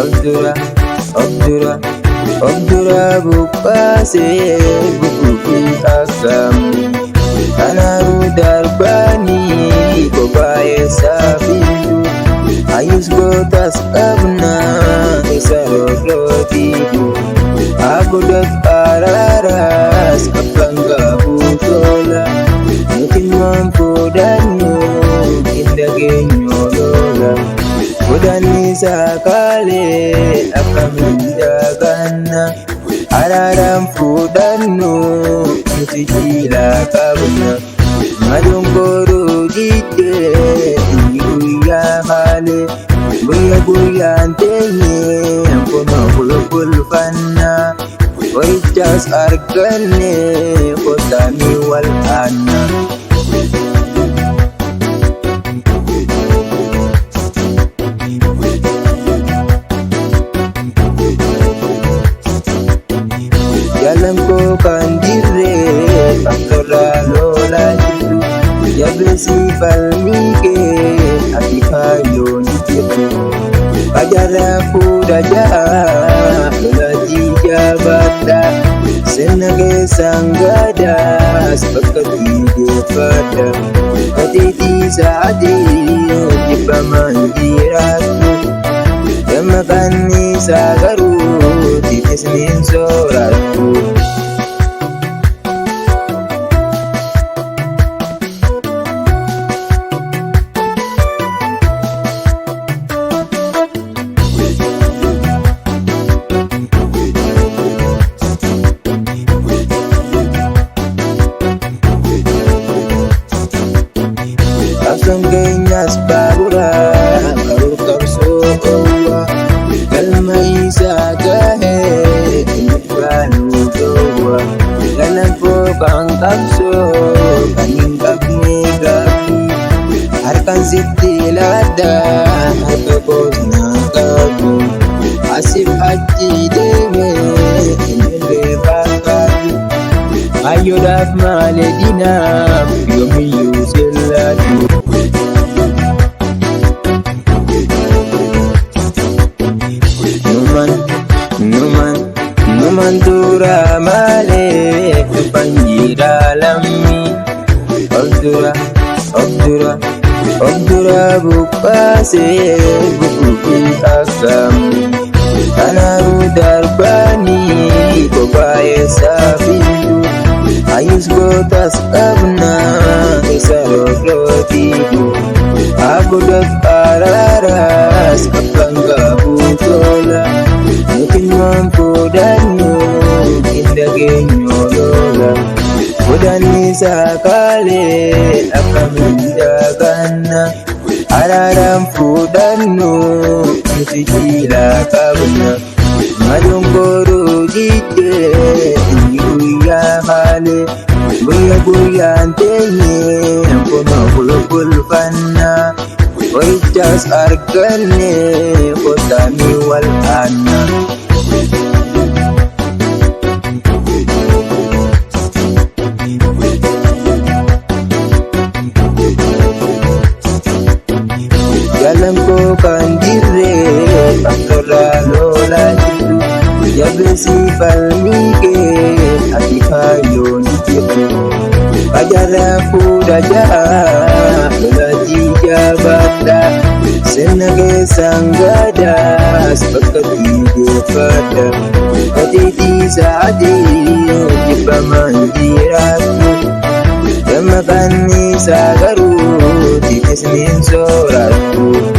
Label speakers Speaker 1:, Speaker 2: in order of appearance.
Speaker 1: Of dura, of dura, of dura buqqaasee gufuu akkam. Kanaafuu darbanii kophaa eessaa fidu? Hayyus gootas qabna isa roorrootiitu. Abboodhaaf araaraas abbaan qabu tola. Nuti immoo hin fudhannu hin dhageenyu lola. Godaannisa kaalee akkamiin daganna? Araaraan fudhannu nuti jila qabna. Madoon koruu diddee inni guyyaa haalee. Guyya guyyaan teenyee kunoo kulkulfanna. Qorichas arganne kottaa wal aanna. Jaalan koo kan dirree qabsoorraa lolaa jirtu. Jabeessii falmii kee ati kaayyoon jirtu. Qacarraa 16 lolaatii jabaadha. Sirna keessaan gaadaas bakka geeffadha. Gateettii sa'aatii jibbamaan jiraattu. Damma kanniisaa garuu tiksni hin soorattu. Qabsoon keenyas baabura karoor qabsoo oowwa. Galma isaa gahee inni baanuu dhowwa. Galaanfoo kan qabsoo kan hin qabne gaaffii. Harkaan sitti laadda harka koos naa qabu. Asiif achi deemee innillee fakkaatu. Hayyoodhaaf malee diinaaf yoomiyyuu sillaatu. Numan, numan, numan dura malee dhufan jira lammii. Of dura, of dura, of dura buqqaasee gufuu akkam. Kanaafuu darbanii kophaa eessaa fidu? Hayyus gootas qabna isa roorrootiitu. Abboodhaaf araaraas abbaan qabu tola. Nuti immoo hin fudhannu hin dhageenyu lola. Godaannisa kaalee akkamiin daganna? Araaraan fudhannu nuti jila qabna. Madoon koruu diddee inni guyyaa haalee. Guyya guyyaan teenyee kunoo kulkulfanna. Qorichas arganne kottaa wal aanna. Jaalan koo kan dirree qabsoorraa lolaa jirtu. Jabeessii falmii kee ati kaayyoon jirtu. Qacarraa 16 lolaatii jabaadha. Sirna keessaan gaadaas bakka geeffadha. Gateettii sa'aatii jibbamaan jiraattu. Damma kanniisaa garuu tiksni hin soorattu.